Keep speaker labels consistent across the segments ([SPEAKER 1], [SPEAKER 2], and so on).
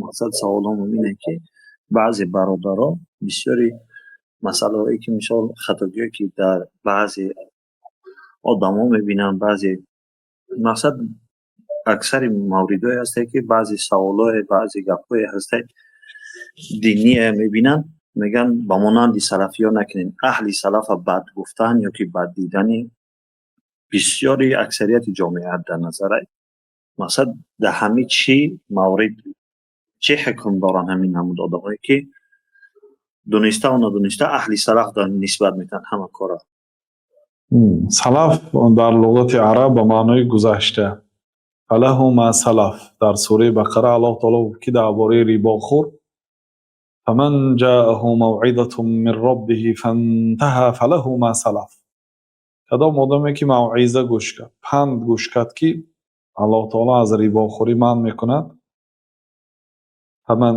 [SPEAKER 1] Мақсад саволам ине, ки баъзе бародаро бисёри масъалаҳое, ки мисол хатогиҳое, ки дар баъзе одамо мебинам, баъзе мақсад аксари мавридҳое ҳастае, ки баъзе саволҳое, баъзе гапҳое ҳастае, диние мебинанд, мегӯянд, ба монанди салафиё накунед. Аҳли салафа бад гуфтан ё ки бад дидани бисёри аксарияти ҷомеа дар назара. Мақсад, дар ҳамин чӣ маврид чӣ ҳукм доранд ҳамин намуд одамое, ки дониставу надониста аҳли салаф нисбат метаҳанд ҳама кора?
[SPEAKER 2] Салаф дар луғати араб ба маънои гузашта. فله ما سلف. Дар сураи Бақара Аллоҳ таоло гуфт, ки дар бораи рибохӯр: فمن جاءه موعظة من ربه فانتهى فله ما سلف. Кадом одаме ки мавъиза гӯш кард, панд гӯш кард, ки Аллоҳ таоло аз рибохӯрӣ манъ мекунад, فمن,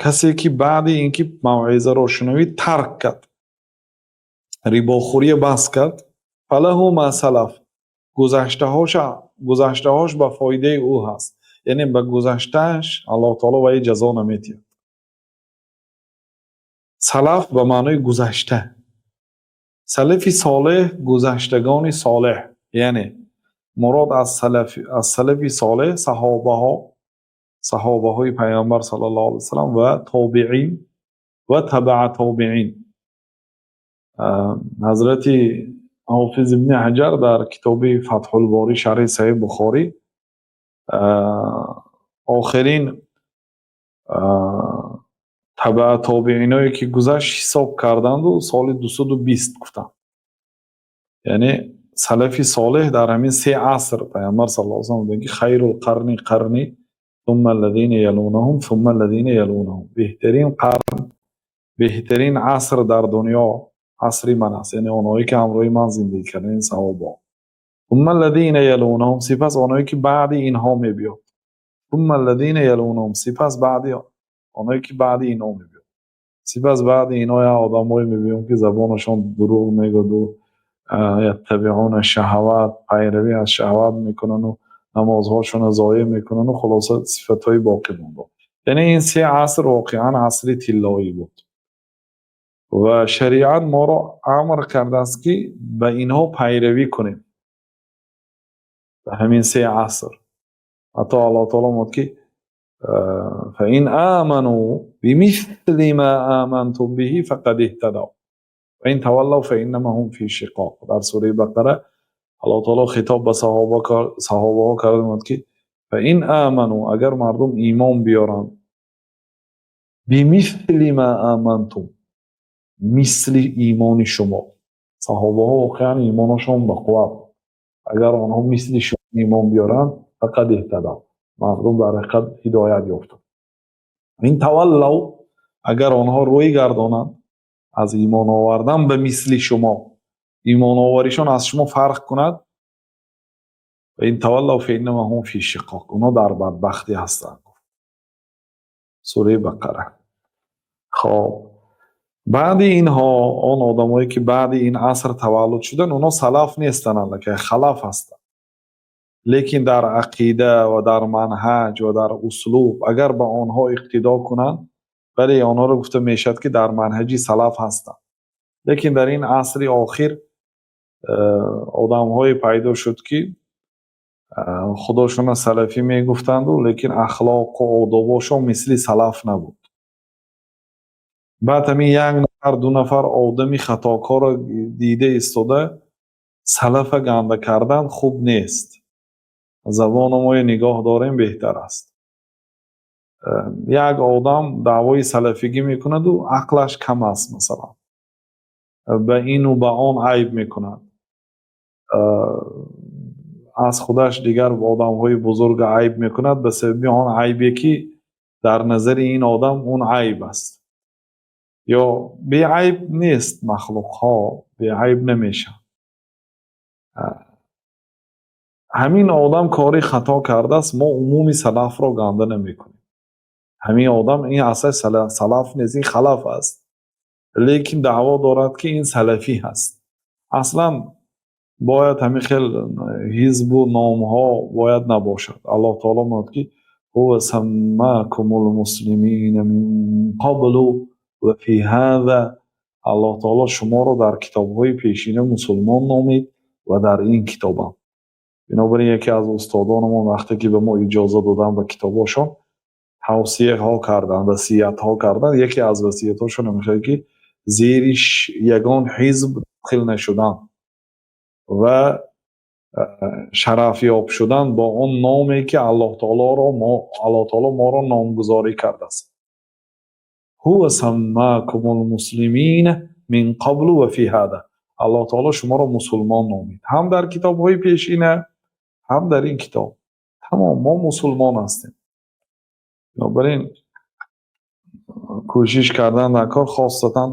[SPEAKER 2] касе ки баъди ин ки мавъизаро шунавид, тарк кард, рибохӯрия бас кард, فله ما سلف, гузаштаҳош ба фоидаи ӯ ҳаст, яъне ба гузаштааш Аллоҳ таоло вай ҷазо наметиҳад. Салаф ба маънои гузашта, салафи солеҳ, гузаштагони солеҳ, яъне мурод аз салафи солеҳ саҳобаҳо, саҳобаҳои Пайғамбар саллаллоҳу алайҳи васаллам ва тобеин ва табаа тобеин. Ҳазрати Ҳофиз Ибни Ҳаҷар дар китоби Фатҳулборӣ, шарҳи Саҳиҳи Бухорӣ, охирин табаа тобеиное ки гузашт, ҳисоб карданду, соли 220 гуфтанд. Яъне салафи солеҳ дар ҳамин се аср. Пайғамбар саллаллоҳу алайҳи васаллам гуфтанд, ки خير القرن قرني ثم الذين يلونهم ثم الذين يلونهم. Беҳтарин қарн, беҳтарин аср дар дунё асри ман аст, яъне онҳое ки ҳамроҳи ман зиндагӣ карданд, ин саҳобаҳо. ثم الذين يلونهم, сипас онҳое ки баъди инҳо мебиёд. ثم الذين يلونهم, сипас баъди онҳое ки баъди инҳо мебиёд. Сипас баъди инҳо як одамое мебиёнд, ки забонашон дурӯғ мегӯяду يتبعون الشهوات, пайравӣ аз шаҳват мекунану намозҳошонро зоеъ мекунану хулоса, сифатҳои боқӣ монда. Яъне ин се аср воқеан асри тиллоӣ буд ва шариат моро амр кардааст, ки ба инҳо пайравӣ кунем, ба ҳамин се аср. Ҳатто Аллоҳ таоло мегӯяд, ки فإن آمنوا بمثل ما آمنتم به فقد اهتدوا وإن تولوا فإنما هم في شقاق. Дар сураи Бақара Аллоҳ таоло хитоб ба саҳобаҳо карда, мегӯяд, ки فإن آمنوا, агар мардум имон биёранд, بمثل ما آمنتم, мисли имони шумо. Саҳобаҳо воқеан имонашон бақувват. Агар онҳо мисли шумо имон биёранд, فقد اهتدوا, мардум дар ҳақиқат ҳидоят ёфтанд. إن تولوا, агар онҳо рӯй гардонанд аз имон овардан ба мисли шумо, имоноваришон аз шумо фарқ кунад, إن تولوا فإنما هم في شقاق, онҳо дар бадбахтӣ ҳастанд. Сураи Бақара. Хоб, баъди инҳо он одамое ки баъди ин аср таваллуд шуданд, онҳо салаф нестанд, аллакай халаф ҳастанд, лекин дар ақида ва дар манҳаҷ ва дар услуб агар ба онҳо иқтидо кунанд, бале, онҳоро гуфта мешавад, ки дар манҳаҷи салаф ҳастанд. Лекин дар ин асри охир одамҳое пайдо шуд, ки худошонро салафӣ мегуфтанду, лекин ахлоқу одобошон мисли салаф набуд. Баъд ҳамин як нафар, ду нафар одами хатокорро дида истода, салафа ганда кардан хуб нест. Забономое нигоҳ дорем, беҳтар аст. Як одам даъвои салафигӣ мекунаду ақлаш кам аст, масалан, ба ину ба он айб мекунад, аз худаш дигар одамҳои бузурга айб мекунад. Ба сабаби он айбе ки дар назари ин одам он айб аст, ё беайб нест, махлуқҳо беайб намешаванд. Ҳамин одам кори хато кардааст, мо умуми салафро ганда намекунем. Ҳамин одам, ин аслан салаф нест, ин халаф аст, лекин даъво дорад, ки ин салафӣ ҳаст. Аслан бояд ҳамин хел ҳизбу номҳо бояд набошад. Аллоҳ таоло мегӯяд, ки هو سماكم المسلمين من قبل وفي هذا. Аллоҳ таоло шуморо дар китобҳои пешина мусулмон номид ва дар ин китобам. Бинобар ин, яке аз устодонамон, вақте ки ба мо иҷоза доданд, ба китобҳошон тавсияҳо карданд, васиятҳо карданд. Яке аз васиятҳошон мешавад, ки зери ягон ҳизб дохил нашудан ва шарафёб шудан бо он номе, ки Аллоҳ таоло моро номгузорӣ кардааст. هو سماكم المسلمين من قبل وفي هذا. Аллоҳ таоло шуморо мусулмон номид ҳам дар китобҳои пешина, ҳам дар ин китоб. Тамом, мо мусулмон ҳастем. Бинобар ин, кӯшиш кардан дар кор, хосатан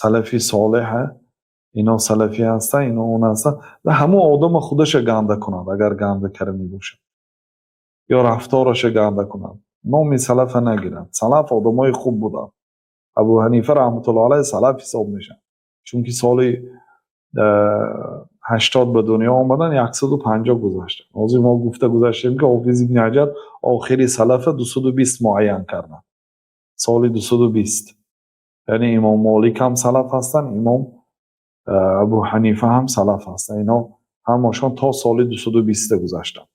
[SPEAKER 2] салафи солеҳа, ино салафӣ ҳастанд, ино он ҳастанд, ва ҳамон одама худаша ганда кунад, агар ганда карданӣ бошад, ё рафтораша ганда кунад, номи салафа нагирад. Салаф одамои хуб буданд. Абу Ҳанифа раҳматуллоҳ алайҳ салаф ҳисоб мешавад, чунки соли 80 ба дунё омадан, 150 гузаштанд. Ҳозир мо гуфта гузаштем, ки Ҳофиз ибни Ҳаҷар охири салафа 220 муайян карданд, соли 220. Яъне Имом Молик ҳам салаф ҳастанд, Имом Абу Ҳанифа ҳам салаф ҳастанд. Ино ҳамашон то соли 220 гузаштанд.